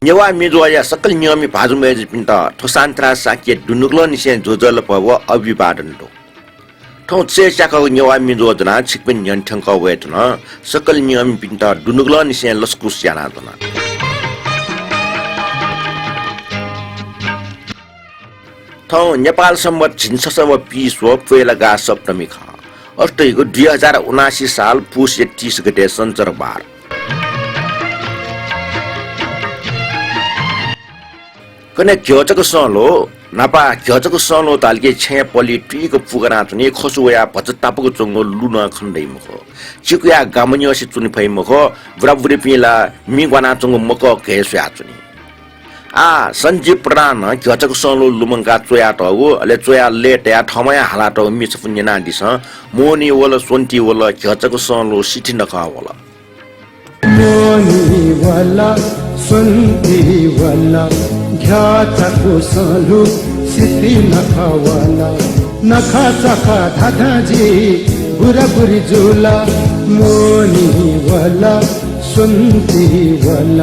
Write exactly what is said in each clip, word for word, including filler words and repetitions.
नेवाः म्येज्वःया सकल नियमि भाजु मय्जुपिन्त थ्व सान्त्रा शाक्य दुनुगलंनिसें ज्वजलपा व अभिवादन दु। थौं चय्च्याकःगु नेवाः म्येज्वः ज्वनाः छिकपिनि न्ह्यःने थ्यंकः वये धुन। सकल नियमिपिन्त दुनुगलंनिसें लसकुस यानाच्वना। थौं नेपाल संवत् झिंछसः व पीस्वः प्वय्‌लागा सप्तमी खः। अथे धइगु दुई हजार उनासी साल पुसया तीस गते सञ्चरबार। कन्हय् घ्यःचक सँल्हू, न्हापा घ्यःचक सँल्हू धालकि छेँया पलि तुइक पुगनाच्वनी, खसु वयाः भचा तापाक च्वंगु लु नं खने दइ मखु। चिकुया गामन्यंसे च्वने फइ मखु, बुराबुरीपिं ला मि ग्वानाच्वंगु मकः घय् स्वयाच्वनी। आः सञ्जीव प्रधानं घ्यःचक सँल्हू लुमंकाः च्वयातःगु, अले च्वयाः लय् तयाः थःम्हं हालातःगु म्ये छपु न्यनादिसँ। मोहनी वल, स्वन्ति वल, घ्यःचक सँल्हू सिथि नखः वल। मोहनी वल, स्वन्ति वल, घ्यःचक सँल्हू सिथि नखः वल। नखःचखः धाधां जि बुराबुरी जुल। मोहनी वल, स्वन्ति वल,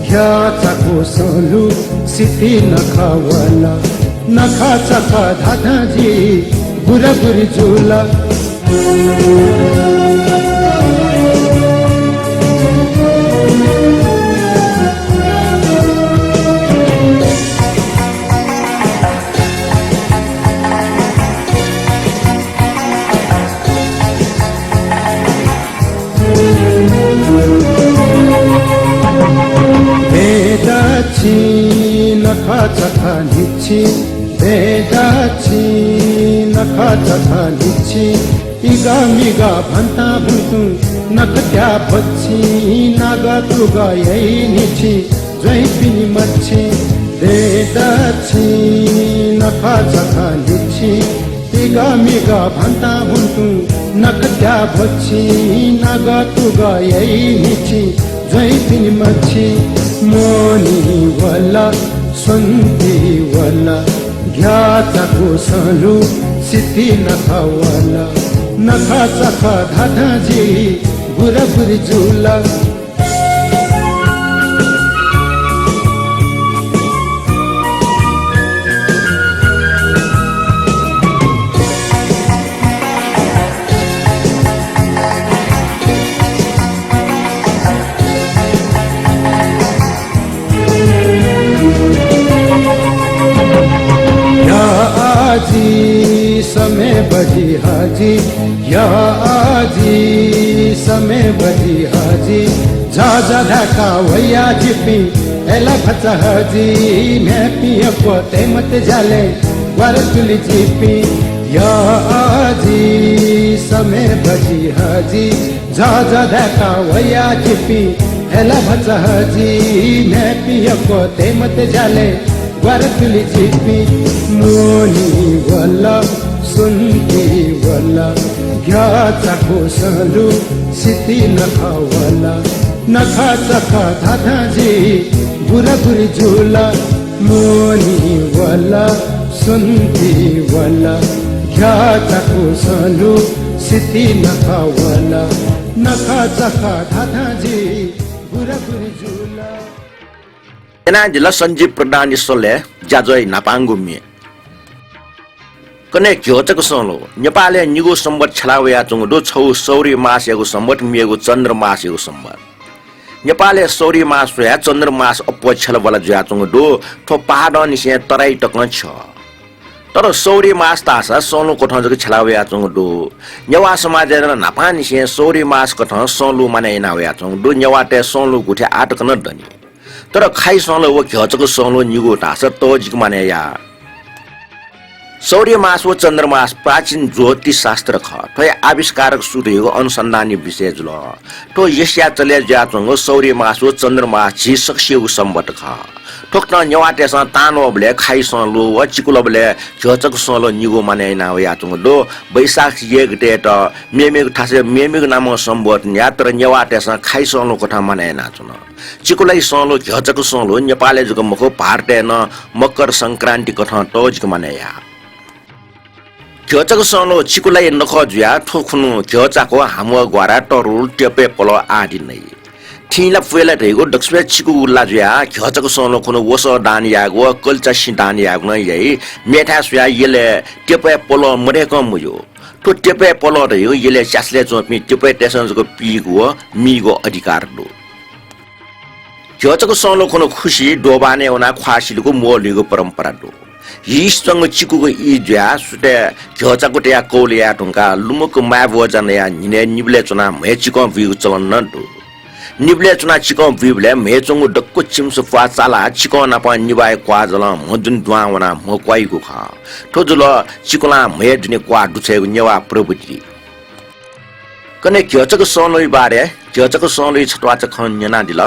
घ्यःचक सँल्हू सिथि नखः वल। नखःचखः धाधां जि बुराबुरी जुल। दँय्‌दच्छि नखःचखः न्हिच्छि, दँय्‌दच्छि नखःचखः न्हिच्छि, इगः मिगः भन्तां भुन्तुं नखःत्या भ्वच्छि, नागः तुगः याइ न्हिच्छि, ज्वइँपिनि मछि। दँय्‌दच्छि नखःचखः न्हिच्छि, इगः मिगः भन्तां भुन्तुं नखःत्या भ्वच्छि, नागः तुगः याइ न्हिच्छि, ज्वइँपिनि मछि। मोहनी वल, स्वन्ति वल, घ्यःचक सँल्हू सिथि नखः वल। नखःचखः धाधां जि बुराबुरी जुल। या आजि समय बजि हजि, या आजि समय बजि हजि, झःझः धाय्‌का वया जिपिं अय्‌ला भचा हजि, म्ह्याय्‌पिं यक्व तये मते ज्यालय् ग्वारा तुलि जिपिं। या आजि समय बजि हजि, झःझः धाय्‌का वया जिपिं अय्‌ला भचा हजि, म्ह्याय्‌पिं यक्व तये मते ज्यालय् ग्वारा तुलि जिपिं। मोहनी वल, स्वन्ति वल, घ्यःचक सँल्हू सिथि नखः वल। नखःचखः धाधां जि बुराबुरी जुल। मोहनी वल, स्वन्ति वल, घ्यःचक सँल्हू सिथि नखः वल। नखःचखः धाधां जि बुराबुरी जुल। न्यनादिल सञ्जीव प्रधानया स्वलय् ज्याझ्वःया न्हापांगु म्ये। कन्हय् घ्यःचक सँल्हू। नेपालय् निगू संवत् छ्यला वयाच्वंगु दु, छगू सौर्य मासयागु संवत्, मेगु चन्द्र मासयागु संवत्। नेपालय् सौर्य मास स्वयाः चन्द्र मास अप्वः छ्यलाबुला जुयाच्वंगु दु। थ्व पहाडंनिसें तराई तकं छ्यः। तर सौर्य मास धाःसा सँल्हू कथं जक छ्यला वयाच्वंगु दु। नेवाः समाजय् नं न्हापांनिसें सौर्य मास कथं सँल्हू मानय् याना वयाच्वंगु दु। नेवाःतय् सँल्हू गुथि आः तक नं दनि। तर खाइ सँल्हू व घ्यःचक सँल्हू निगू धाःसा तःजिक मानय् याः। सौर्य मास व चन्द्र मास प्राचीन ज्योतिष शास्त्र खः। थ्वया आविष्कारक सु धइगु अनुसन्धानया विषय जुल। थ्व यस्या चले जुयाच्वंगु सौर्य मास व चन्द्र मास झी सकसियागु संवत् खः। थुकथं नेवाःतय्‌सं तांन्वःबलय् खाइ सँल्हू व चिकुलबलय् घ्यःचक सँल्हू निगू मानय् याना वयाच्वंगु दु। वैशाख एक गतेयात मेमेगु थासय् मेमेगु नामं सम्बोधन याः, तर नेवाःतय्‌सं खाइ सँल्हू कथं मानय् यानाच्वन। चिकुलाइ सँल्हू, घ्यःचक सँल्हू नेपालय् जक मखु, भारतय् नं मकर संक्रान्ति कथं तःजिक मानय् याः। घ्यःचक सँल्हू चिकुलाइ नखः जुयाः थ्व खुन्हु घ्यःचाक्व, हाम्वः ग्वारा, तरुल, त्यपय् पलः आदि नइ। थिंला प्वय्‌ला धइगु दक्वसिबय् चिकुगु ला जुयाः घ्यःचाकु संलग्न खुन्हु वसः दान यायेगु व कलिचा सिँ दान यायेगु नं याइ। मेथाय् स्वयाः यलय् त्यपय् पलः मदय्‌कं मज्यू। थ्व त्यपय् पलः धइगु यलय् स्यासलय् च्वंपिं त्यपय्‌तय्‌सं जक पीगु व मीगु अधिकार दु। घ्यःचाकु संलग्न खुन्हु खुसि दोबानय् वनाः ख्वाः सिलुगु म्वःल्हुइगु परम्परा दु। हिसि च्वंगु चिकुगु ई जुयाः सुथय् घ्यःचाकु तयाः कौल याये धुंकाः लुमंक माय्‌ब्वज्या नयाः न्हिनय् निबलय् च्वनाः म्हय् चिकं बुइगु चलन नं दु। निबलय् च्वनाः चिकं बुइबलय् म्हय् च्वंगु दक्व चिमिसः प्वाः चालाः चिकं नाप निबाया क्वाः जलं म्ह दुने दुहां वनाः म्ह क्वाइगु खः। थ्व जुल चिकुलां म्हय् दुने क्वाः दुछ्वयेगु नेवाः प्रविधि। कन्हय् घ्यःचाकु संलग्न बारे घ्यःचाकु संलग्न छत्वाःचा खँ न्यनादिल।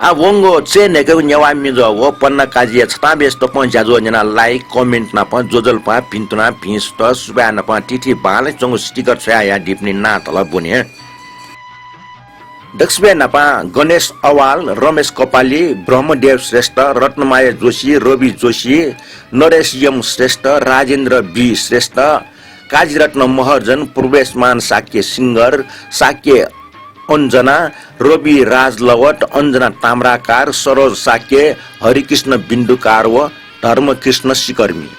आः वंगु चय् न्हय्‌केगु नेवाः मिजः व पन्ना काजीया छतां बेस तपं ज्याझ्वः न्यनाः like, comment नाप ज्वजलपा, भिन्तुना, भिंसुत, सुभाय् नाप थीथी बांलाइ च्वंगु sticker छ्वयाहयादीपिनि नां तल ब्वने। दक्वसिबय् न्हापां गणेश अवाल, रमेश कपाली, ब्रह्मदेव श्रेष्ठ, रत्नमाया जोशी, रवि जोशी, नरेश यम श्रेष्ठ, राजेन्द्र बी श्रेष्ठ, काजीरत्न महर्जन, प्रवेशमान शाक्य सिंगर, शाक्य अञ्जना, रवि राजलवट, अञ्जना ताम्राकार, सरोज शाक्य, हरिकृष्ण बिन्दुकार व धर्मकृष्ण सिकर्मी।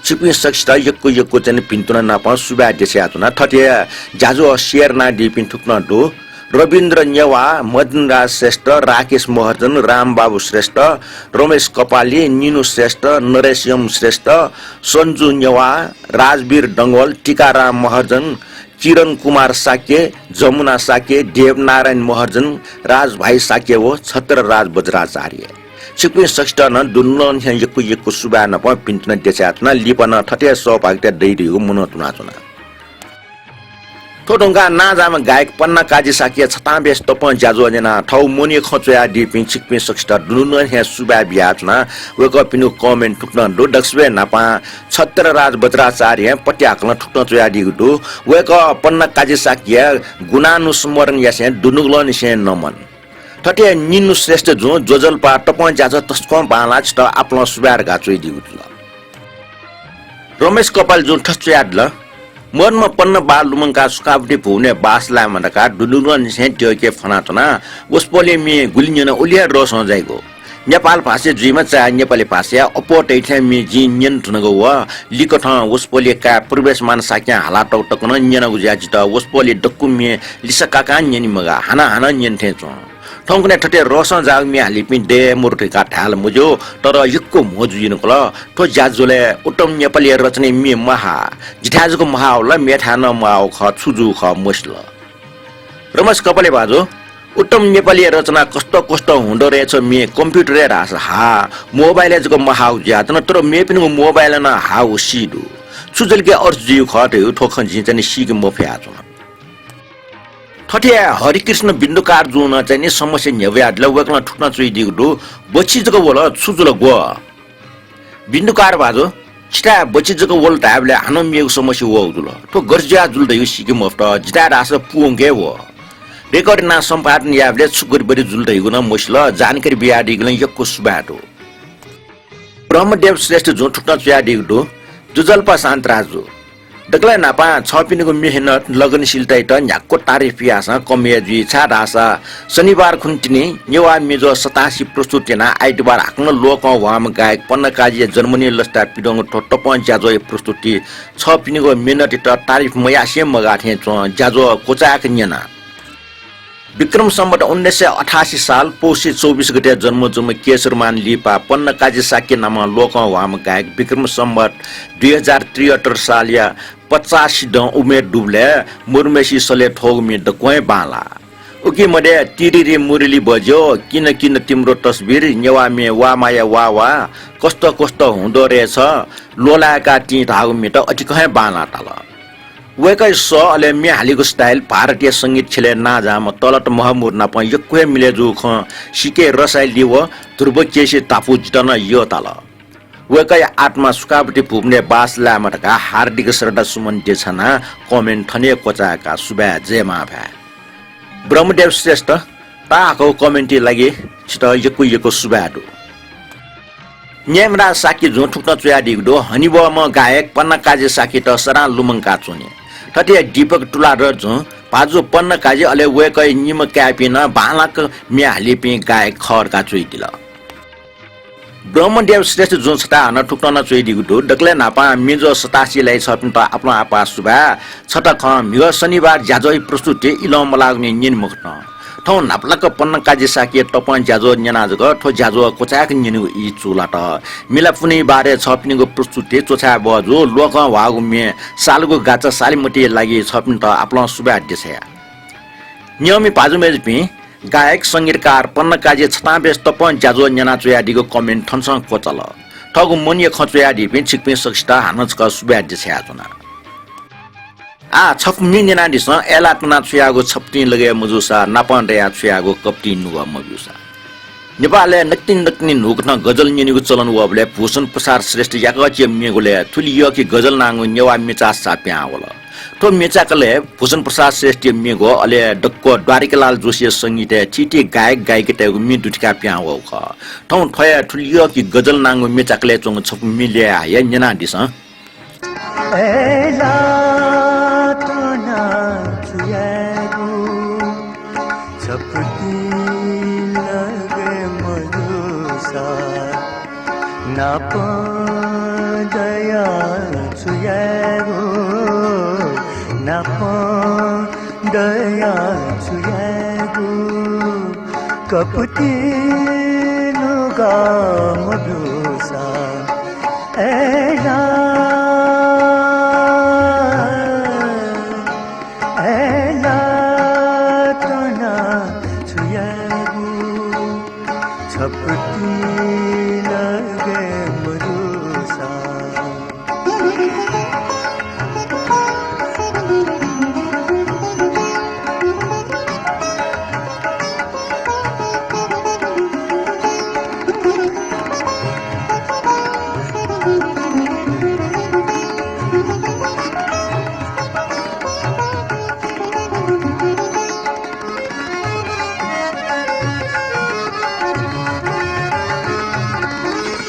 छिकपिं सकसित यक्व यक्व चाहिँ भिन्तुना नाप सुभाय् देछानाच्वना। थथे ज्याझ्वः share यानादीपिं थुकथं दु। रविन्द्र नेवाः, मदनराज श्रेष्ठ, राकेश महर्जन, रामबाबु श्रेष्ठ, रमेश कपाली, निनु श्रेष्ठ, नरेश यम श्रेष्ठ, सन्जु नेवाः, राजवीर डंगोल, टीकाराम महर्जन, किरण कुमार शाक्य, जमुना शाक्य, देवनारायण महर्जन, राजभाइ शाक्य व छत्रराज वज्राचार्य। छिकपिं सकसित नं दुनुगलंनिसें यक्व यक्व सुभाय् नाप भिन्तुना देछानाच्वना। लिपा नं थथे सौभाग्यता दइ धइगु मनंतुनाच्वना। थ्व धुंकाः नांजाःम्ह गायक पन्ना काजी शाक्यया छतां बेस तपं ज्याझ्वः न्यनाः थःगु मनया खँ च्वयादीपिं छिकपिं सकसित दुनुगलंनिसें सुभाय् बियाच्वना। वय्‌कःपिनिगु comment थुकथं दु। दक्वसिबय् न्हापां छत्रराज वज्राचार्यं पत्याकलं थुकथं च्वयादीगु दु। वय्‌कः पन्ना काजी शाक्यया गुणानुस्मरण यासें दुनुगलंनिसें नमन। थथे निनु श्रेष्ठ जुं ज्वजलपा, तपं ज्याझ्वः तसकं बांलाः, छितः आपालं सुभाय् धकाः च्वयादीगु जुल। रमेश कपाली जुं थथे च्वयादिल, मदुम्ह पन्ना बाः लुमंकाः सुकावती भुवनय् बास लायेमा धकाः दुनुगलंनिसें द्यःके फ्वनाच्वना। वसपोलया म्ये गुलि न्यना उलि हे रोसं जाइगु। नेपाल भाषाय् जुइमा चाहे नेपाली भाषाय् अप्वः तइ थें म्ये जिं न्यने धुनागु व लिक्क थें वसपोलया काय् प्रवेशमान शाक्यं हालातःगु तक नं न्यनागु जुयाः जितः वसपोलया दक्व म्ये लिसा काकां न्यने मगाः, हानं हानं न्यने थें च्वं। थौंकन्हय् थथे रोसं जाःगु म्ये हालीपिं दये मरु धकाः धायेला मज्यू, तर यक्व म्हो जुइ धुंकल। थ्व ज्याझ्वलय् उत्तम नेपाली रचनाया म्ये महा। जिथाय् जक महाःगु ला, मेथाय् नं महाःगु खः, छु जूगु खः मसिल। रमेश कपाली भाजु, उत्तम नेपाली रचना कस्त कस्त हुँदो रहेछ म्ये computer-य् धाःसा हा, mobile-य् जक महाःगु जुयाच्वन, तर मेपिनिगु mobile-य् नं हाःगु सी दु। छु जुल कि अर्थ जुइगु खः धइगु थ्व खँ जिं चाहिँ नि सीके मफयाच्वन। थथे हरिकृष्ण बिन्दुकार जुं नं चाहिँ नि समस्या न्ह्यब्वयादिल, वय्‌कलं थुकथं च्वयादीगु दु, बच्छि जक वल, छु जुल ग्व? बिन्दुकार भाजु, छिथाय् बच्छि जक वल धायेबलय् हानं मेगु समस्या वःगु जुल। थ्व गथे जुयाः जुल धइगु सीके मफुत, जिथाय् धाःसा पूवंके हे वः। Record यानाः सम्पादन यायेबलय् छु गतिविधि जुल धइगु नं मसिल, जानकारी बियादीगुलिं यक्व सुभाय् दु। ब्रह्मदेव श्रेष्ठ जुं थुकथं च्वयादीगु दु, ज्वजलपा शान्तराज जु। दकलय् न्हापां छःपिनिगु मेहनत, लगनशीलतायात न्ह्याक्व तारिफ याःसां कम हे जुइ, छाय्धाःसा शनिबार खुन्हु तिनि नेवाः म्ये ज्वः सतासी प्रस्तुत यानाः आइतबार हाकनं लोकं ह्वाःम्ह गायक पन्ना काजीया जन्मदिन लसताय् पिदंगु थ्व तपं ज्याझ्वःया प्रस्तुति छःपिनिगु मेहनतयात तारिफ मयासें मगाः थें च्वं। ज्याझ्वः क्वचाय्क न्यना। विक्रम सम्वत उन्नाइस सय अठासी साल पौषे चौबिस गते जन्म जूम्ह केशरमान लिपा पन्ना काजी शाक्य नामं लोकं ह्वाःम्ह गायक विक्रम सम्वत दुई हजार त्रिहत्तर सालया पचासी दँ उमेर दुबलय् मुर्मेसी सलय् थ्वःगु म्ये दक्वं हे बांलाः। उकी मध्ये तिरिरी मुरली बज्यो, किन किन तिम्रो तस्बिर, नेवाः म्ये वा माया वा वा, कस्त कस्त हुँदो रहेछ, ल्वलाय्का तिं धाःगु म्येत अतिकं हे बांलाः ताल। वय्कःया सः अले म्ये हालीगु style भारतीय संगीत ख्यलय् नांजाःम्ह तलत महमूद नाप यक्व हे मिलय् जूगु खँ सी के रसाइली व ध्रुव केसी धापू जितः नं यःताल। वय्कःया आत्मा सुखावती भुवनय् बास लायेमा धकाः हार्दिक श्रद्धा सुमन देछानाः comment थन हे क्वचाय्का सुभाय् जय मांभाय्। ब्रह्मदेव श्रेष्ठ, ताःहाकःगु comment-या लागि छितः यक्व यक्व सुभाय् दु। न्यायमराज शाक्य जुं थुकथं च्वयादीगु दु, हनेबहःम्ह गायक पन्ना काजी शाक्ययात सदां लुमंका च्वने। थथे दीपक तुलाधर जुं भाजु पन्ना काजी अले वय्‌कःया निम्ह काय्‌पिं नं बांलाक म्ये हालीपिं गायक खः धकाः च्वयादिल। ब्रह्मदेव श्रेष्ठ जुं छता हानं थुकथं नं च्वयादीगु दु। दकलय् न्हापां म्ये ज्वः सतासी लाइ छःपिन्त आपालं आपाः सुभाय्। छता खँ म्हिगः शनिबार ज्याझ्वःया प्रस्तुति इलं मलाःगुलिं न्यने मखुत। थौं न्हापालाक पन्ना काजी शाक्यया तपं ज्याझ्वः न्यनाः जक थ्व ज्याझ्वः क्वचाय्‌क न्यनेगु ई चूलात। मिलापुन्हिया बारय् छःपिनिगु प्रस्तुति च्वछाये बहःजू। ल्वहकं ह्वाःगु म्ये सालगु गाचा सालिमतिया लागि छःपिन्त आपालं सुभाय् देछाया। न्यंमि भाजु मय्‌जुपिं, गायक, संगीतकार पन्ना काजीया छतां बेस तपं ज्याझ्वः न्यना च्वयादीगु comment थनसं क्वचाल। थःगु मनया खँ च्वयादीपिं छिकपिं सकसित हानं छकः सुभाय् देछायाच्वना। आः छपु म्ये न्यनादिसँ, अय्‌लाः त्वनाः छु यायेगु छपतिं लगय् मजूसा, नापं दयाः छु यायेगु कपतिं नुगः मब्यूसा। नेपालय् नकतिनि नकतिनि न्हूकथं गजल न्यनेगु चलन वःबलय् भूषण प्रसाद श्रेष्ठ याकःचिया म्येगुलय् थुलि यःकि गजल नांगु नेवाः म्ये चाःसा पिहां वल। थ्व म्ये चाकलय् भूषण प्रसाद श्रेष्ठया म्ये ग्वः, अले दक्व द्वारिकालाल जोशीया संगीतय् थीथी गायक गायिकातय्‌गु म्ये दुथ्याकाः पिहां वःगु खः। थौं थ्व हे थुलि यःकि गजल नांगु म्ये चाकलय् च्वंगु छपु म्ये ल्ययाः हया न्यनादिसँ। अय्‌लाः त्वनाः छु यायेगु, छपतिं लगय् मजूसा, नापं दयाः छु यायेगु, नापं दयाः छु यायेगु, कपतिं नुगः मब्यूसा, अय्‌लाः, अय्‌लाः त्वनाः छु यायेगु, छपतिं लगय् मजूसा।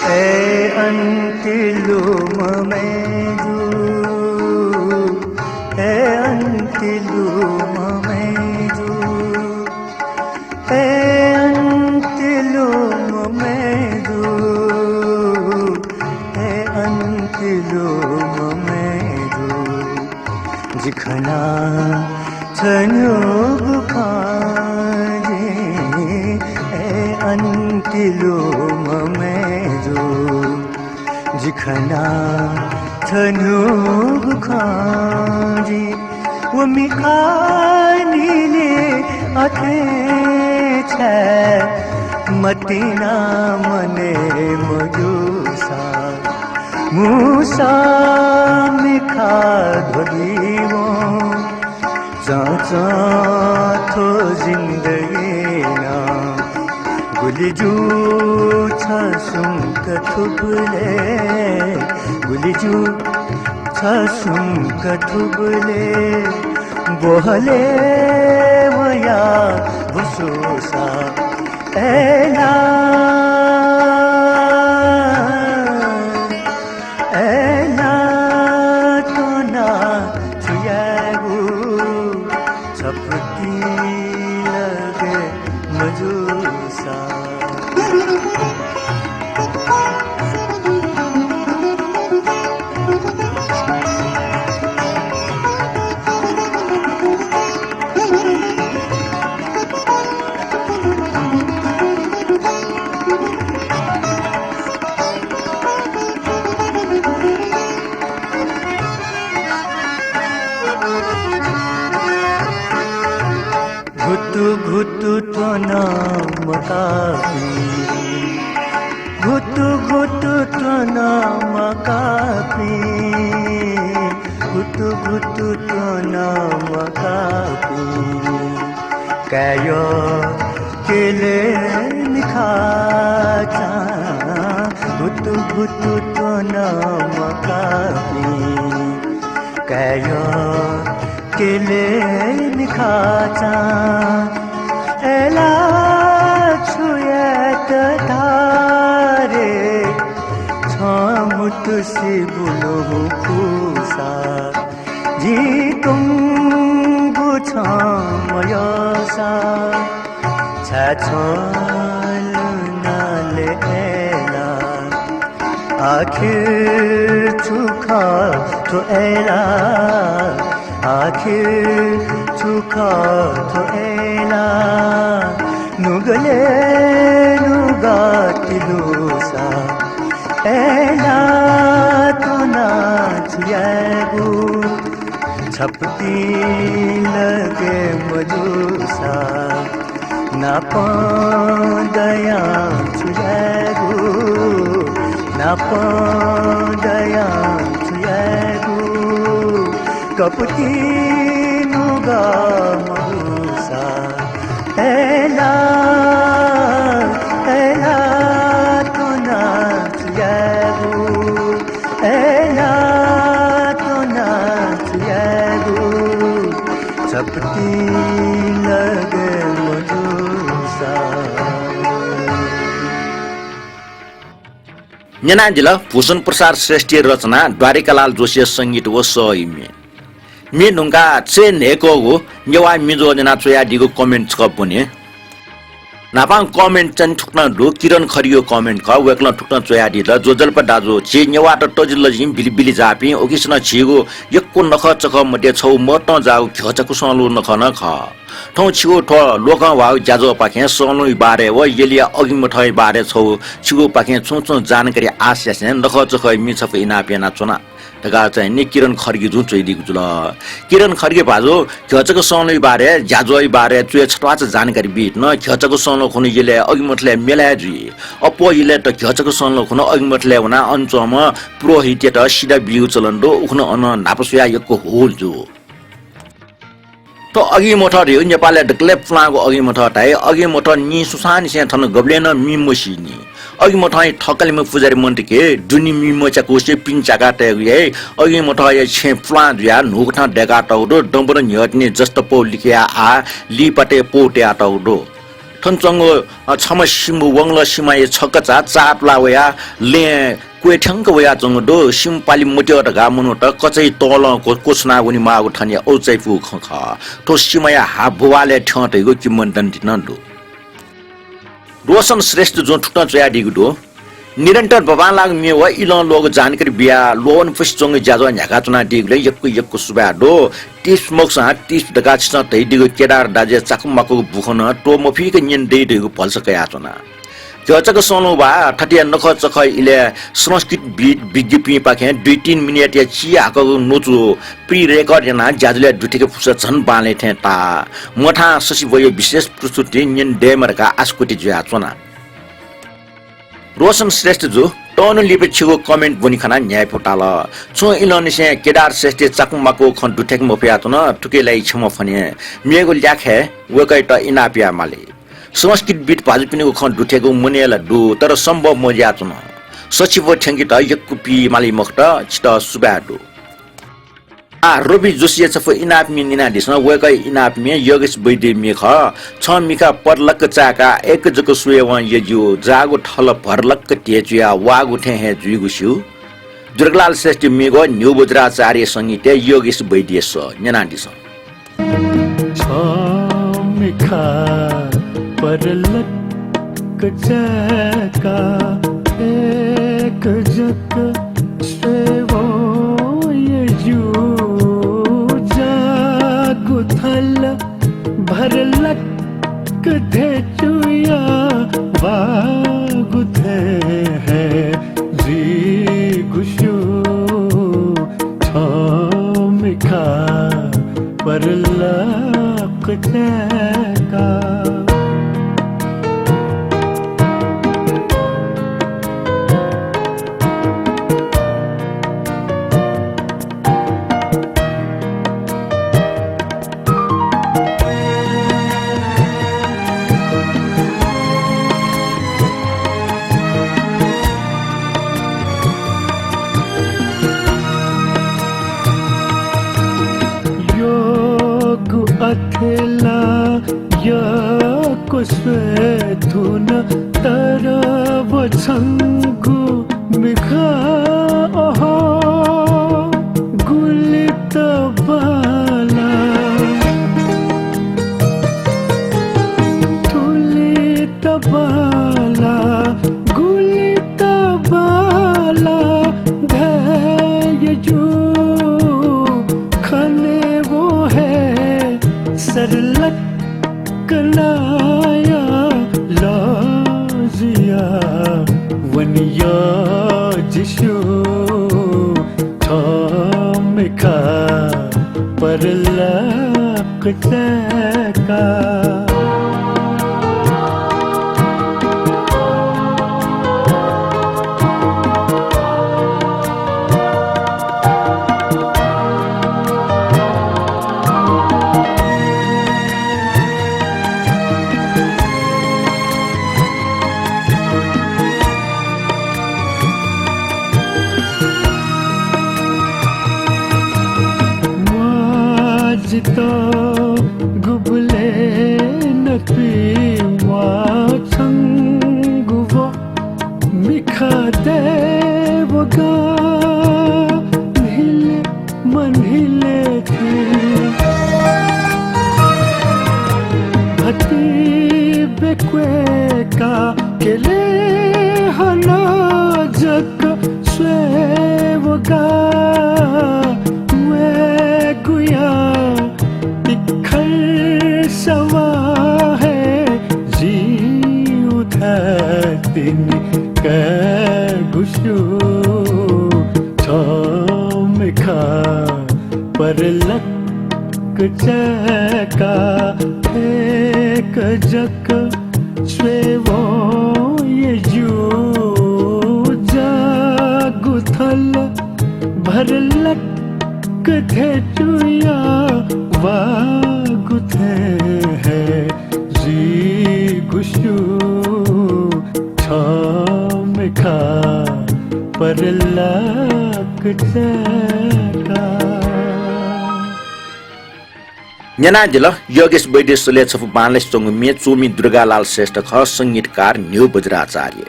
ए अन्तिलुम मय्‌जु, ए अन्तिलुम मय्‌जु, ए अन्तिलुम मय्‌जु, ए अन्तिलुम मय्‌जु। जि खना छन्हुगु खँ जि, ए अन्तिलुम मय्‌जु। जि खना छन्हुगु खँ जि, व मिखा निले अथे छाय् मतिना मनय् मजूसा। मुसा मिखा ध्वगिवं चंचं थ्व जिन्दगीं नं गुलि जू छ सुम्क थुबलय्, गुलि जू छ सुम्क थुबलय् ब्वहलय् वया वसोसा। अय्‌लाः, अय्‌लाः त्वनाः छु यायेगु, छपतिं लगय् मजूसा। घुतु घुतु त्वन मकापि, घुतु घुतु त्वन मकापि, घुतु घुतु त्वन मकापि। काय् केले मिखाचां घुतु घुतु त्वन मकापि। काय् केले मिखाचां अय्‌लाः छु यायेत धारे। छं मुतुसि बुलुं खुसा। जिं तुंगु छं मयःसा छाय् छं लुनाले अय्ला? आखिर छु खः थ्व अय्ला? आखिर छु खः थ्व अय्ला? नुगलय् नुगः तिलूसा अय्ला त्वनाः छु यायेगु? छपतिं लगे मजूसा नापं दयां छु यायेगु? नापं दयां छु यायेगु? कपतिं नुगः मजूसा अय्ला, अय्ला त्वनाः छु यायेगु? अय्ला त्वनाः छु यायेगु? छपतिं लगे मजूसा। न्यनादिल भूषण प्रसाद श्रेष्ठया रचना द्वारिकालाल जोशीया संगीत व सःया म्ये। म्ये धुंकाः च्वय् न्हय्कःगु नेवाः म्ये ज्वः न्यना च्वयादीगु comment छकः ब्वने। न्हापां comment चाहिँ थुकथं दु, किरण खड्गीया comment खः। वय्कलं थुकथं च्वयादीत, ज्वजलपा दाजु, झी नेवाःत तजिलजिं बिलिबिलि जाःपिं, उकिसनं झीगु यक्व नखःचखः मध्ये छगू महत्तं जाःगु घ्यःचाकु संलु नखः नं खः। थौं छिगु थ्व लोकंह्वाःगु ज्याझ्वःपाखें संलुया बारे व यलिया अग्निमठया बारे छगू छिगुपाखें छुं छुं जानकारी आश यासें नखःचखःया म्ये छपु इनाप यानाच्वना धकाः चाहिँ नि किरण खड्गीजुं च्वयादीगु जुल। किरण खड्गी भाजु, घ्यःचाकु संलुया बारे, ज्याझ्वःया बारे च्वय् छत्वाःचा जानकारी बीत नं, घ्यःचाकु संलु खुन्हु यलय् अग्निमठलय् मेला हे जुइ। अप्वः यलय् त घ्यःचाकु संलु खुन्हु अग्निमठलय् वनाः अन च्वंम्ह पुरोहितयात सिधा बीगु चलन दु। उखुन्हु अन न्हापा स्वयाः यक्व होल जू। थ्व अग्निमठ धइगु नेपालय् दकलय् पुलांगु अग्निमठ धाइ। अग्निमठ नीसुसांनिसें थन गबलें नं मि मसीनि। अग्निमठं थकालिम्ह पुजारी मन्त्रीके दुने मि मच्याकुसे पिने च्याका तयेगु याइ। अग्निमठया छेँ पुलां जुयाः न्हूकथं दय्कातःगु दु। दँबुन न्ह्यःतिनि जस्त पौ लिकयाः आः लिपातय् पौ तयातःगु दु। थन च्वंगु, अ, छम्ह सिम्बु वंगलं सिमाया छकचा चाःपुला वयाः लँय् क्वय् थ्यंक वयाच्वंगु दु। सिम्बु पालि मत्यः धकाः मनूत कचय् तलं क्व-, क्वछुना वनेमाःगु थनया औचाइपुगु खँ खः। थ्व सिमाया हाः बुवालय् थ्यं धइगु किंवदन्ती नं दु। रोशन श्रेष्ठजुं थुकथं च्वयादीगु दु। निरन्तर बांबांलाःगु म्ये व इलं ल्वःगु जानकारी बियाः ल्वःवनेफसे च्वंगु ज्याझ्वः न्ह्याकाच्वनादीगुलिं यक्व यक्व सुभाय् दु। Tips मखुसां tips धकाः छिसं धयादीगु केदार दाजुया चाकु माकुगु बुखँ नं त्वःमफिक न्यने दइ धइगु भलसा कयाच्वना। घ्यःचाकु संलु वा थथे नखःचखः इलय् संस्कृतिविद् विज्ञपिंपाखें दुई तीन मिनेटया चिहाकःगु न्वचु pre-record यानाः ज्याझ्वलय् दुथ्याके फुसा झन बांलाइ थें ताः। मथां शशिभोया विशेष प्रस्तुति न्यने दयेमा धकाः आशाकुति जुयाच्वना। रोशन श्रेष्ठजु, तःन्हु लिपा छिगु comment ब्वने खनाः न्ह्याइपुताल। छुं इलंनिसें केदार श्रेष्ठया चाकु माकुगु खँ दुथ्याके मफयाच्वन, थुकिया लागि क्षमा फ्वने। मेगु ल्याखय् वय्कःयात इनाप यायेमाली। संस्कृतिविद् भाजुपिनिगु खँ दुथ्याकेगु मनय् ला दु, तर सम्भव मजुयाच्वन। शशिभो थ्यंकेत यक्व पीमाली मखुत, छितः सुभाय् दु। आः, रवि जोशीया छपु इनाप म्ये न्यनादिसँ। वय्कःया इनाप म्ये योगेश वैद्यया म्ये खः। छं मिखा परलक्क चाय्काः अय्क जक स्वयावं यज्यू, जाःगु थल भरलक्क ध्यचुयाः वाःगु थें हे जुइगु स्यू। दुर्गालाल श्रेष्ठया म्येगु न्ह्यू वज्राचार्य संगीतय् योगेश वैद्यया सः न्यनादिसँ। छं मिखा परलक्क चाय्काः अय्क जक स्वयावं यज्यू, जाःगु थल भरलक्क ध्यचुयाः वाःगु थें हे जुइगु स्यू। छं मिखा परलक्क चाय्काः। यःगु अथे ला यक्व स्वये धुन, तर व छंगु मिखा, अहो, गुलि तःबांलाः। बाला, गुलि त बाला, धैर्य जू, खने वो है सरलक कनाया लजिया वनिया जिशु थमिखा परलक तय्‌का। म्वाः जितः गुबलें नं तुइ म्वाः छंगु व मिखा दय्‌वगा न्हिले मन्हिले थी। भति बेक्वय्‌का केले हना जक स्वय्‌वगा वय्‌गुया तिखर सवाः हे जिउ धतिनि कय्‌गु स्यू। थमिखा परलक तय्‌का थेक जक स्वय्‌वं यजू जागु थल भरलक थें तुया वागु थें हे जिगु स्यू। थमिखा परलक तय्‌का। न्यनादिल योगेश वैद्य सलय् छपु बांलासे च्वंगु म्ये, च्वमि दुर्गालाल श्रेष्ठ खः, संगीतकार न्ह्यू वज्राचार्य।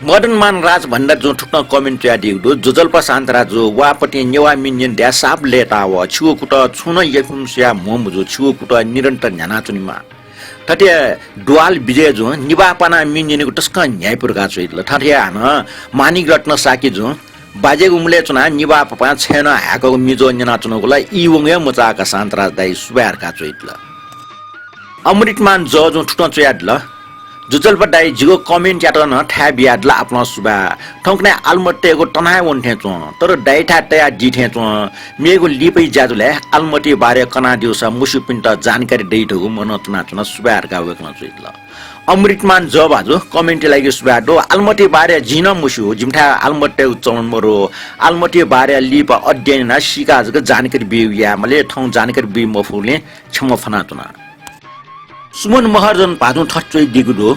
मदन मान राज भन्दा जुं थुकथं comment च्वयादीगु दु, ज्वजलपा शान्तराजु, व आपतिं नेवाः म्ये न्यने दयाः साप लय्‌ताः वः। छिगु कुतः छुं नं यफिम्ह स्वयाः म्हो मजू, छिगु कुतः निरन्तर न्ह्यानाच्वनेमाः। थथे द्वाल विजय जुं निभाः पानाः म्ये न्यनेगु तसकं न्ह्याइपुरका च्वइतल। थथे हानं माणिक रत्न शाक्य जुं बाज्यागु मुलय् च्वनाः निभाः पापां छय् नं हाय्‌कःगु म्ये ज्वः न्यनाच्वनागु ला ई वंगु हे मचाः का शान्तराज दाइ, सुभाय् धकाः च्वइतल। अमृतमान जजुं थुकथं च्वयादिल, ज्वजलपा दाइ, जिगु comment-यात नं थाय् बियादिल, आपालं सुभाय्। थौंकन्हय् आलमतितय्‌गु तनाः हे वने थें च्वं, तर दाइथाय् तयादी थें च्वं। मेगु लिपाया ज्याझ्वलय् आलमतिया बारे कनादिउसा मस्यूपिन्त जानकारी दइ धुंगु मनंतुना च्वना, सुभाय् धकाः वय्‌कलं च्वइदिल। अमृतमान जभाजु comment-या लागि सुभाय् दु। आलमतिया बारे जिं नं मस्यू, जिमिथाय् आलमतितय्‌गु चलन मदु। आलमतिया बारे लिपा अध्ययन यानाः सीकाः जक जानकारी बीगु याये माले, थौं जानकारी बी मफुगुलिं क्षमा फ्वनाच्वना। सुमन महर्जन भाजुं थथे च्वयादीगु दु,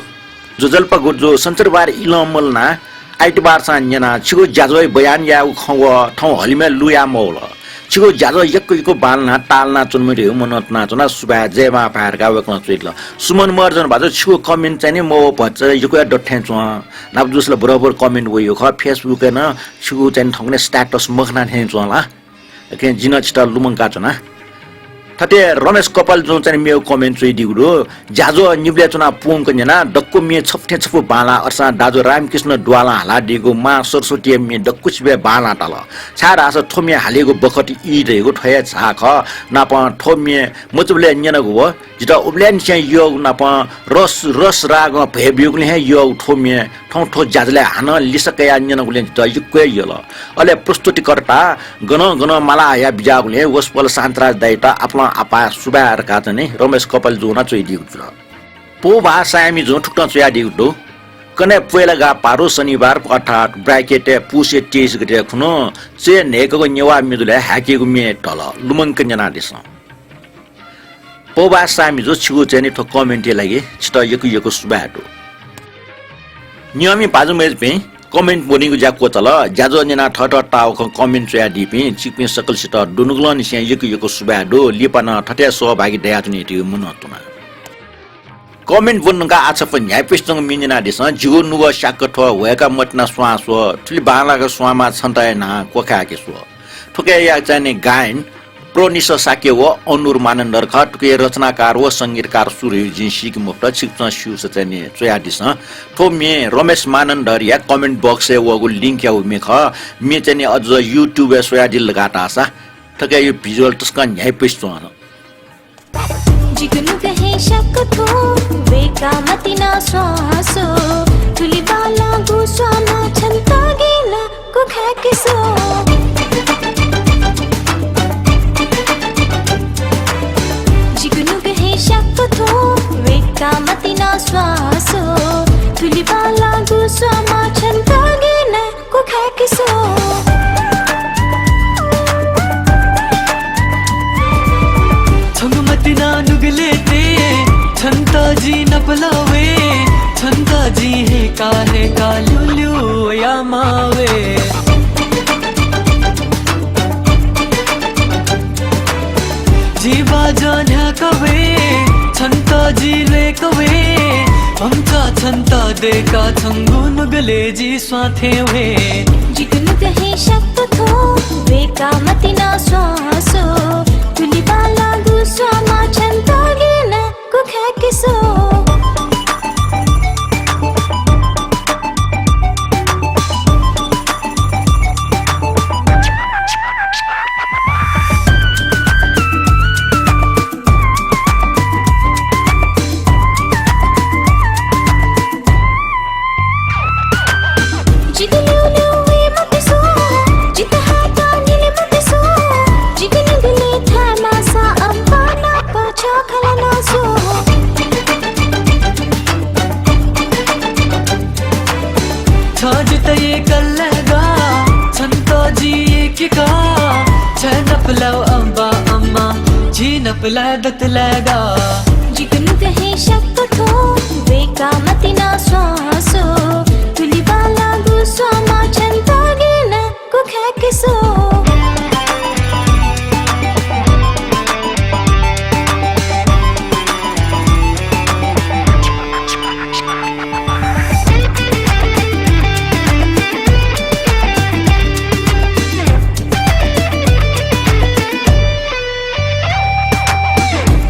ज्वजलपा गुरुजु, सञ्चरबार इलं मलनाः आइतबार सां न्यनाः छिगु ज्याझ्वःया बयान यायेगु खँ व थौं हलिमय् लुया मवल। छिगु ज्याझ्वः यक्व यक्व बांलानाः ताःलानाच्वनेमा धइगु मनंतुना च्वना, सुभाय्, जय मांभाय् धकाः वय्‌कलं च्वइदिल। सुमन महर्जन भाजु, छिगु comment चाहिँ नि मवः भचा यक्व हे दथें च्वं। नाप जूसा ला बरोबर comment वइगु खः। Facebook-य् नं छिगु चाहिँ नि थौंकन्हय् status मखना थें च्वं ला। अकिं जिं नं छितः लुमंकाच्वना। थथे रमेश कपालजुं चाहिँ मेगु comment च्वयादीगु दु। ज्याझ्वः निबलय् च्वनाः पूवंक न्यना, दक्व म्ये छपु थें छपु बांलाः। अथेसां दाजु रामकृष्ण द्वालं हालादीगु मां सरस्वतीया म्ये दक्व सिबय् बांलाः ताल। छाय्‌धाःसा थ्व म्ये हालीगु बखत ई धइगु थ्व हे झ्हाः खः। नापं थ्व म्ये मचाबलय् न्यनागु व जितः उबलय्‌निसें यःगु नापं रस, रस रागं भय् ब्यूगुलिं हे यःगु थ्व म्ये थौं थ्व ज्याझ्वलय् हानं लिसा कयाः न्यनागुलिं जितः यक्व हे यल। अले प्रस्तुतिकर्ता गनं गनं माला हया बिज्याःगुलिं वसपोल शान्तराज दाइत आपालं आपाः सुभाय् धकाः चाहिँ नि रमेश कपालजुं नं च्वयादीगु जुल। पौभाः सायमिजुं थुकथं च्वयादीगु दु। कन्हय् प्वय्‌लागा पारु शनिबार अर्थात् bracket-य् पुसया तेइस गते खुन्हु चय् न्हय्‌कःगु नेवाः म्ये ज्वलय् हाय्‌केगु म्ये धल, लुमंक न्यनादिसँ। पौभाः सायमिजु, छिगु चाहिँ नि थ्व comment-या लागि छितः यक्व यक्व सुभाय् दु। नियमित भाजु मय्‌जुपिं, comment ब्वनीगु ज्या क्वचाल। ज्याझ्वः न्यनाः थःथः ताःगु खँ comment च्वयादीपिं छिकपिं सकलसित दुनुगलंनिसें यक्व यक्व सुभाय् दु। लिपा नं थथे सहभागी दयाच्वने धइगु मनंतुना। Comment ब्वने धुंकाः आः छपु न्ह्याइपुसे च्वंगु म्ये न्यनादिसँ। जिगु नुगः स्याक्क थ्व, ह्वय्‌का मतिना स्वां स्व, थुलि बांलाक स्वांमाः छन्त हे न्हां क्वखाय्‌के स्व। थुकिया चाहिँ नि गायन प्रोनिस शाक्य व अनुर मानन्धर खः। थुकिया रचनाकार व संगीतकार सु धइगु जिं सीके मफुत, छिकपिन्सं स्यूसा चाहिँ नि च्वयादिसँ। थ्व म्ये रमेश मानन्धरया comment box-य् वःगु link-यागु म्ये खः। म्ये चाहिँ नि अझ YouTube-य् स्वयादिल धकाः धाःसा थुकियागु visual तसकं न्ह्याइपुसे च्वं। जिगु नुगः हे स्याक्क थ्व, वय्का मतिना स्वासो। थुलि बांलाःगु स्वां नं छन्त गय् नं कुखाय्केसो। जिगु नुगः हे स्याक्क थ्व, वय्का मतिना स्वासो। थुलि बांलाःगु स्वां नं छन्त गय् नं कुखाय्केसो। छंगु मतिना नुगलय् तये, छन्त जिं नपलाः वये, छन्त जिं हय्का हय्का ल्यूल्यू वयाः माः वये। जिं बाजं न्ह्याका वये, छन्त जिं ल्वय्का वये, भम्चा छन्त दय्काः छंगु नुगलय् जि स्वां थें वये। जिगु नुगः हे स्याक्क थ्व, वय्का मतिना स्वासो। थुलि बांलाःगु स्वां नं छन्त गय् नं कुखाय्केसो। जिगु ल्यूल्यू वये मफुसे, जितः हाकनं न्हिले मफुसे, जिगु नुगलय् थाय् माःसा अम्बा नाप छ्यं खला नं स्व। छं जितः यय्कल धाःसा, छन्त जिं यय्केका, छाय् नपलाः अम्बा अम्मा, झी नपलाः दत धाःसा। जिगु नुगः हे स्याक्क थ्व, वय्का मतिना स्वासो। थुलि बांलाःगु स्वां नं छन्त गय् नं कुखाय्केसो।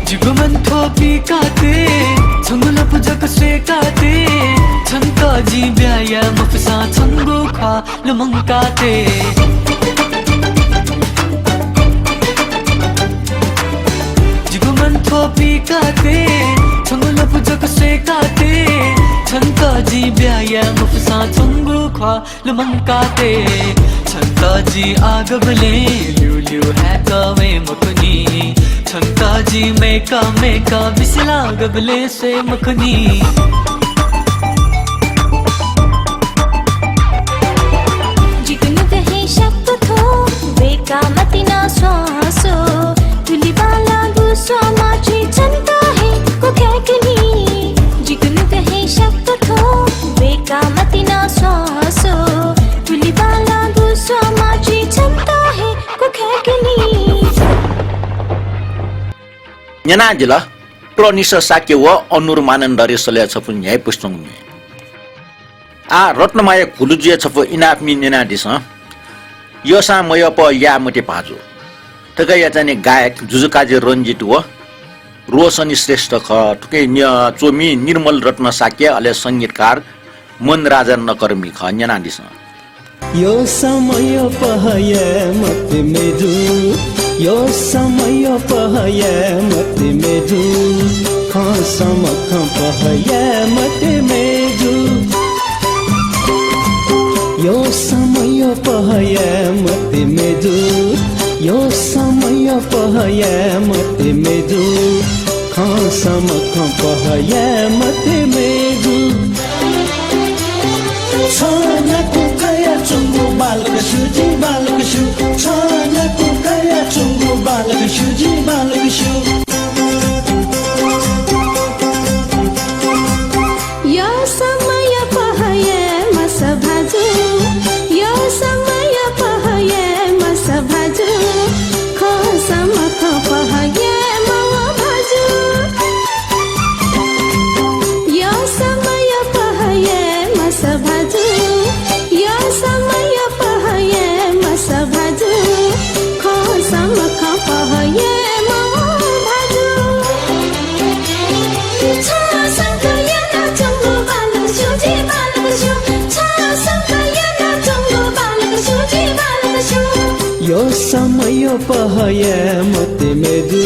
जिगु मन थ्व पीकातये, छंगु लँपु जक स्वय्कातये, छन्त जिं ब्याहा याये मफुसां छंगु ख्वाः लुमंकातये। जिगु मन थ्व पीकातये, छंगु लँपु जक स्वय्कातये, छन्त जिं ब्याहा याये मफुसां छंगु ख्वाः लुमंकातये। छन्त जिं आः गबलें ल्यूल्यू हाय्का वये मखुनि। छन्त जिं मय्का मय्का बिसिलाः गबलें स्वये मखुनि। जिगु नुगः हे स्याक्क थ्व, वय्का मतिना स्वासो। थुलि बांलाःगु स्वां नं झी छन्त हे क्वखाय्केनि। जिगु नुगः हे स्याक्क थ्व, वय्का मतिना स्वासो। थुलि बांलाःगु स्वां नं झी छन्त हे क्वखाय्केनि। न्यनादिल, प्रोनिस शाक्य व अनुर मानन्धरया सलय् छपु न्ह्याइपुसे च्वंगु म्ये। आः रत्नमाया घुलुजुया छपु इनाप म्ये न्यनादिसँ। यःसां मयःपः याये मते भाजु। थुकिया चाहिँ नि गायक जुजुकाजी रंजित व रोशनी श्रेष्ठ खः। थुकिया न्य-, च्वमि निर्मल रत्न शाक्य, अले संगीतकार मनराजा नकर्मी खः। न्यनादिसँ। यःसां मयःपः याये मते मय्जु, यःसां मयःपः याये मते मय्जु, खंसां मखंपः याये मते मय्जु। यःसां मयःपः याये मते मय्जु, यःसां मयःपः याये मते मय्जु, खंसां मखंपः याये मते मय्जु। छं न्याकू कयाच्वंगु बालक स्यू, जिं बालक स्यू। छं न्याकू कयाच्वंगु बालक स्यू, जिं बालक स्यू। यःसां मयःपः याये मसा भाजु, यःसां मयःपः याये मसा भाजु, खंसां मखंपः याये माः भाजु। यःसां मयःपः याये मसा भाजु, यःसां मयःपः याये मसा भाजु, खंसां मखंपः यो पहया मते मेजु।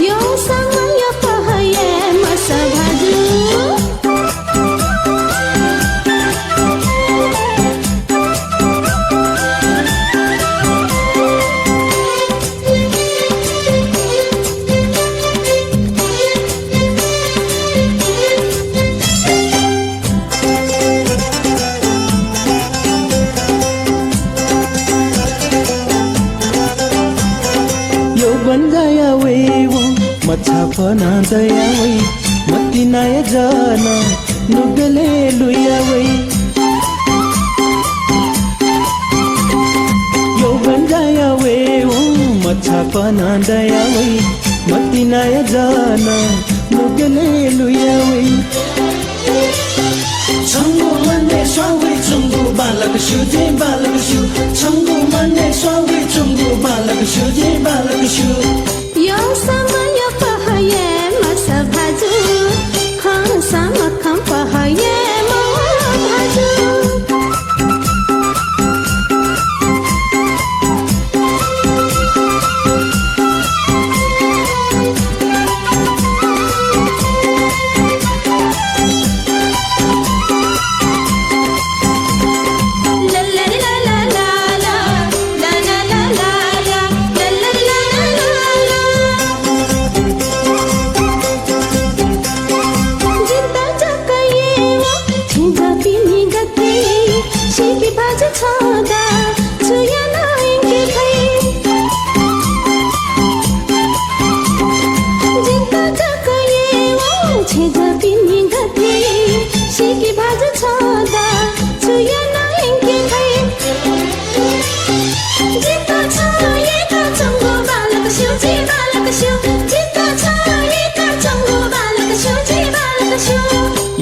यो समय पहया मसा भाजु। यौवन जाया वइ वं, मछापना दया वइ, मतिनाया जन नुगले लुया वइ। यौवन जाया वइ वं, मछापना दया वइ, मतिनाया जन नुगले लुया वइ। छंगु मनय् स्वां वइच्वंगु बांलाक स्यू, जिं बांलाक स्यू। छंगु मनय् स्वां वइच्वंगु बांलाक स्यू, जिं बांलाक स्यू। यो समय पहया मसा भाजु, खंसा मखं पहया मवा भाजु।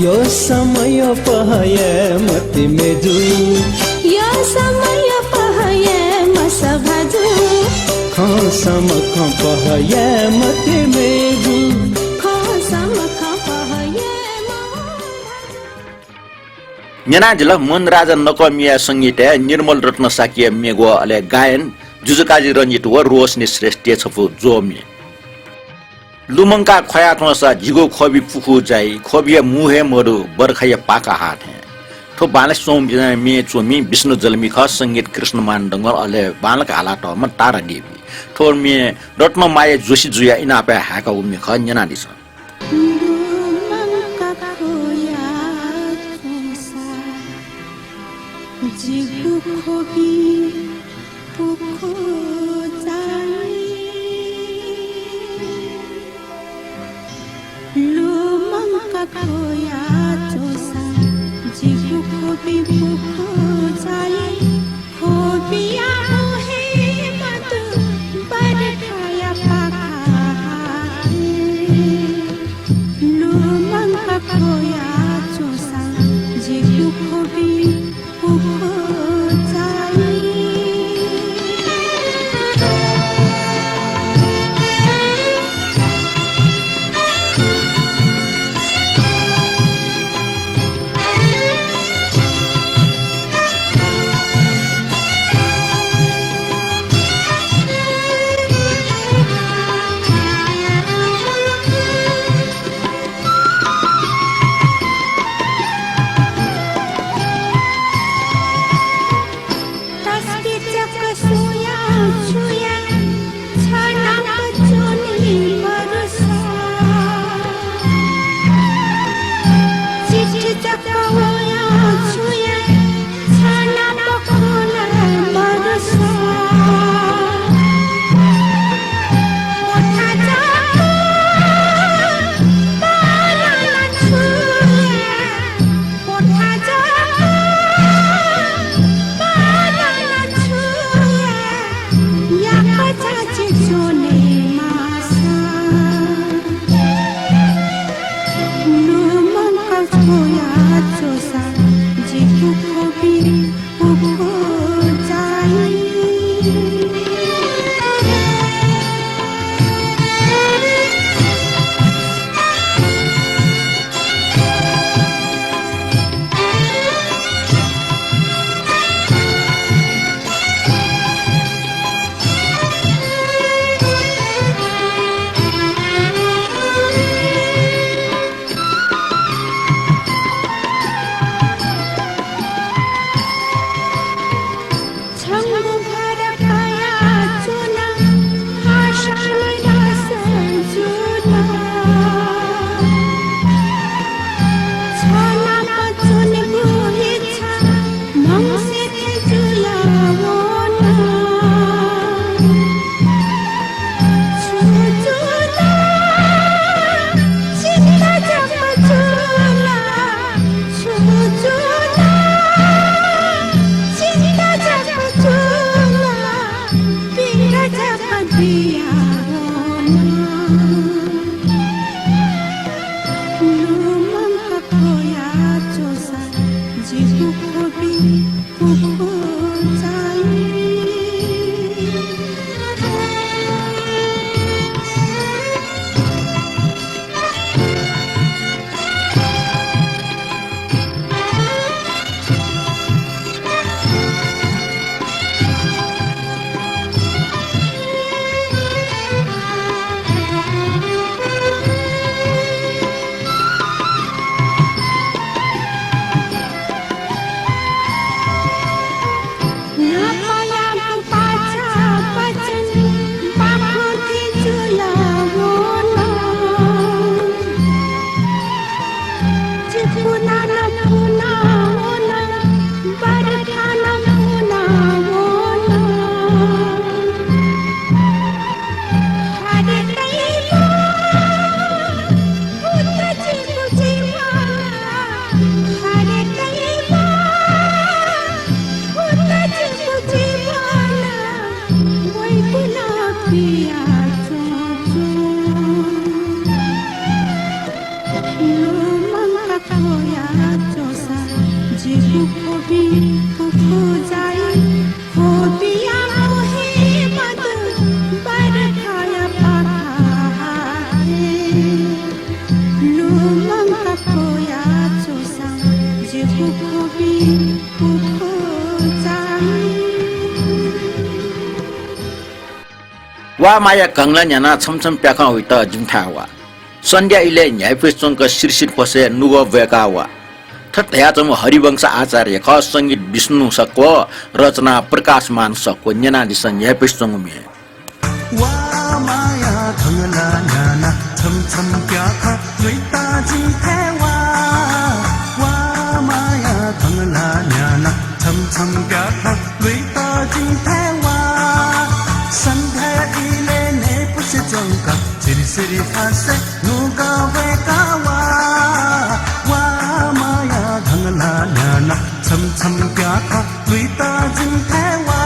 यो समय पहया मते मेजु। यो समय पहया मसा भाजु। खंसा मखं पहया मते मेजु। खंसा मखं पहया मवा भाजु। न्यनादिल मनराजा नकःमिया संगीतय् निर्मल रत्न शाक्यया म्येग्वः, अले गायन जुजुकाजी रंजित व रोशनी श्रेष्ठया छपु ज्वःमि। लुमंकाः ख्वया च्वंसा झिगू ख्वबि पुखू जाइ, ख्वबिया मू हे मदु, बर्खाया पाका हाः थें। थ्व बांलाक च्वंम्ह म्ये च्वमि विष्णु जलमि खः, संगीत कृष्णमान डंगोल, अले बांलाक हालातःम्ह तारा देवी। थ्व म्ये रत्नमाया जोशी जुया इनापय् हाय्कागु म्ये खः, न्यनादिसँ। लुमंकाः ख्वया च्वंसा झिगू ख्वबि पुखू जाइ। लुमंकाः ख्वया च्वंसा झिगू ख्वबि पुखू जाइ। ख्वबिया मू हे मदु, बर्खाया पाका हाः थें। लुमंकाः ख्वया च्वंसा झिगू ख्वबि वा माया घंला न्ह्यानाः छम्ह छम्ह प्याखं वइत जिमिथाय् वा। सन्ध्या इलय् न्ह्याइपुसे च्वंक सिरसिर फसय् नुगः ब्वय्काः वा। थथे धयाच्वंम्ह हरिवंश आचार्य खः, संगीत विष्णु सक्व, रचना प्रकाशमान सक्व। न्यनादिसँ न्ह्याइपुसे च्वंगु म्ये। वा माया घंला न्ह्यानाः छम्ह छम्ह प्याखं लुइत जिमिथाय् वा। वा माया घंला न्ह्यानाः छम्ह छम्ह प्याखं लुइत जिमिथाय् वा। सन्ध्या इलय् न्ह्याइपुसे च्वंक सिरसिर फसय् नुगः ब्वय्काः वा। वा माया घंला न्ह्यानाः छम्ह छम्ह प्याखं लुइत जिमिथाय् वा।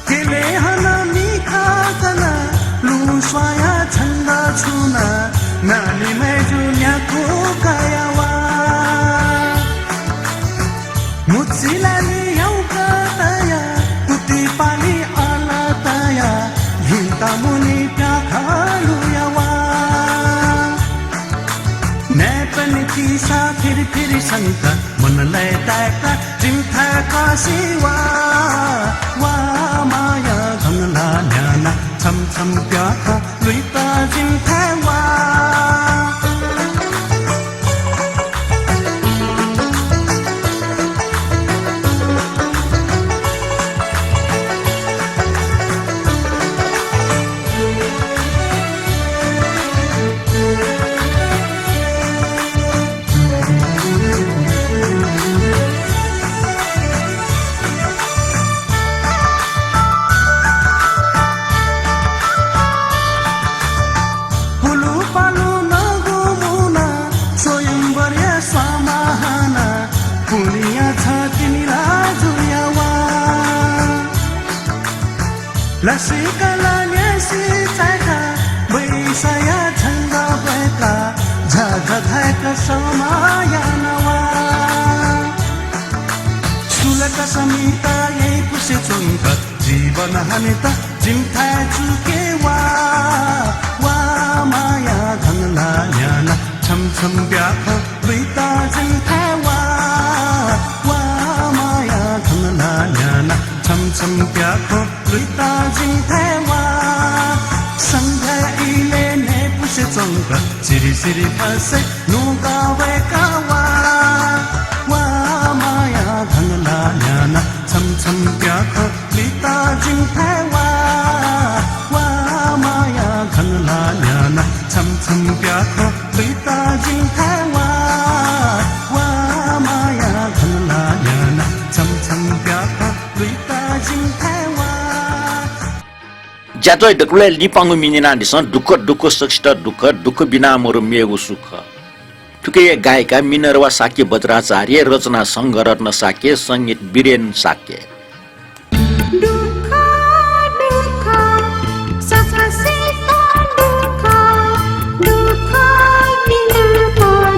केले हन मिखा कना, लुँ स्वाया छन्द छुना, नानी मय्जु न्याकू कया वा। मुचिलालि याउक तया, कुतिपालि अला तया, भिंता मुनि प्याखं लुया वा। न्याय्पनि किसा फिरि फिरि संक, मन लय्ताय्क जिमिथाय् कसे वा। वा माया घंला न्ह्यानाः छम्ह छम्ह प्याखं लुइत जिमिथाय् वा। पुलुपालु नगु मुना, स्वयंवरया स्वां माहाना, पुनिया छ तिनि लाजुया वा। लसिका लान्यासि चाय्का, बैसाया छन्द ब्वय्का, झा झा धाय्क समाया नवा। सुलक समिता यइपुसे च्वंक, जीवन हनेत जिमिथाय् चुके वा। वा माया घंला न्ह्यानाः छम्ह छम्ह प्याखं लुइत जिमिथाय् वा। वा माया घंला न्ह्यानाः छम्ह छम्ह प्याखं लुइत जिमिथाय् वा। सन्ध्या इलय् न्ह्याइपुसे च्वंक सिरि सिरि फसय् नुगः ब्वय्का वा। वा माया घंला न्ह्यानाः छम्ह छम्ह प्याखं लुइत जिमिथाय् वा। वा माया घंला न्ह्यानाः छम्ह छम्ह प्याखं लुइत जिमिथाय् वा। वा माया घंला न्ह्यानाः छम्ह छम्ह प्याखं लुइत जिमिथाय् वा। ज्याझ्वः दकलय् लिपांगु म्ये न्यनादिसँ, दुःख दुःख सकसित दुःख, दुःख बिना मरु मेगु सुख। थुकिया गायिका मिनर्वा शाक्य बज्राचार्य, रचना संघरत्न शाक्य, संगीत बिरेन शाक्य। दुःख दुःख सकसित दुःख, दुःख बिना मरु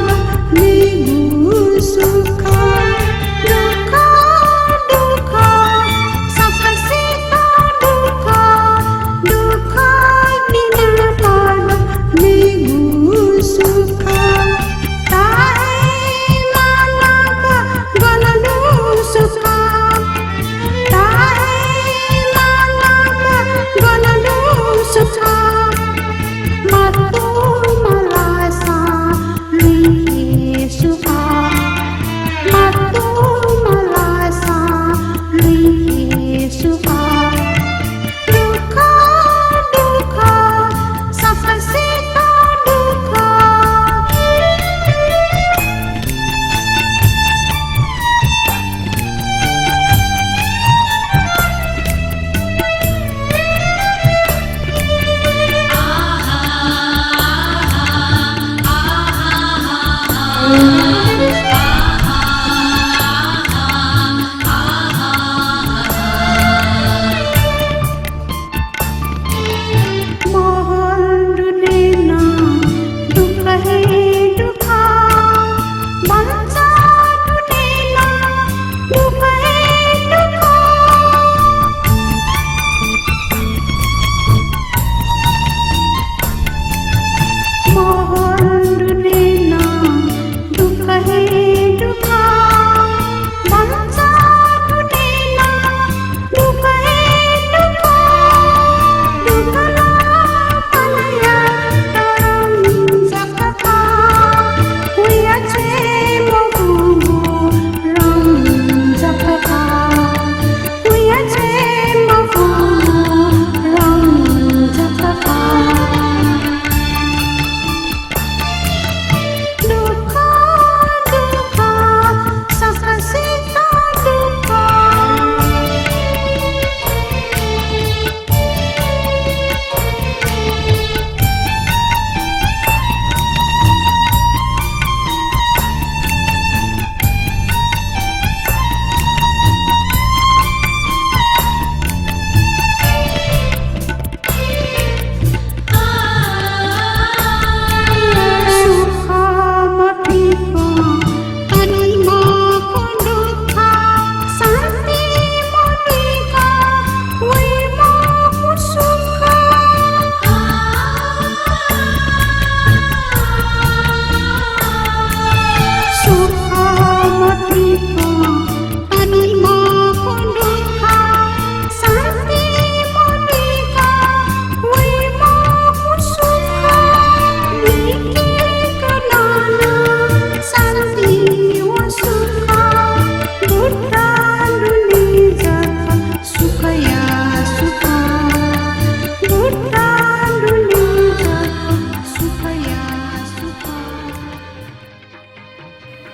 मेगु सुख। दुःख दुःख सकसित दुःख, दुःख बिना मरु मेगु सुख। ताय् मानक गलनु सुख।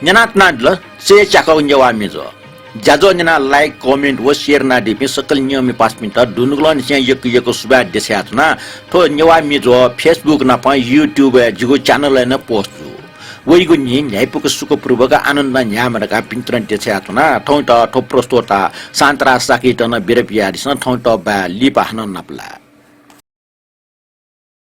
न्यनातनादिल, चय् च्याकःगु नेवाः म्ये ज्वः। ज्याझ्वः न्यनाः like, comment व share यानादीपिं सकल नियममि पासापिन्त दुनुगलंनिसें यक्व यक्व सुभाय् देछायाच्वना। थ्व नेवाः म्ये ज्वः Facebook नाप YouTube-य् जिगु channel-य् नं post जू। वइगु न्हि न्ह्याइपुक सुखपूर्वक आनन्दं न्ह्यायेमा धकाः बिन्ति नं देछायाच्वना। थौंयात थ्व प्रस्तोता शान्तराज शाक्ययात नं बिदा बियादिसँ। थौंयात बाय्, लिपा हानं नापलाये।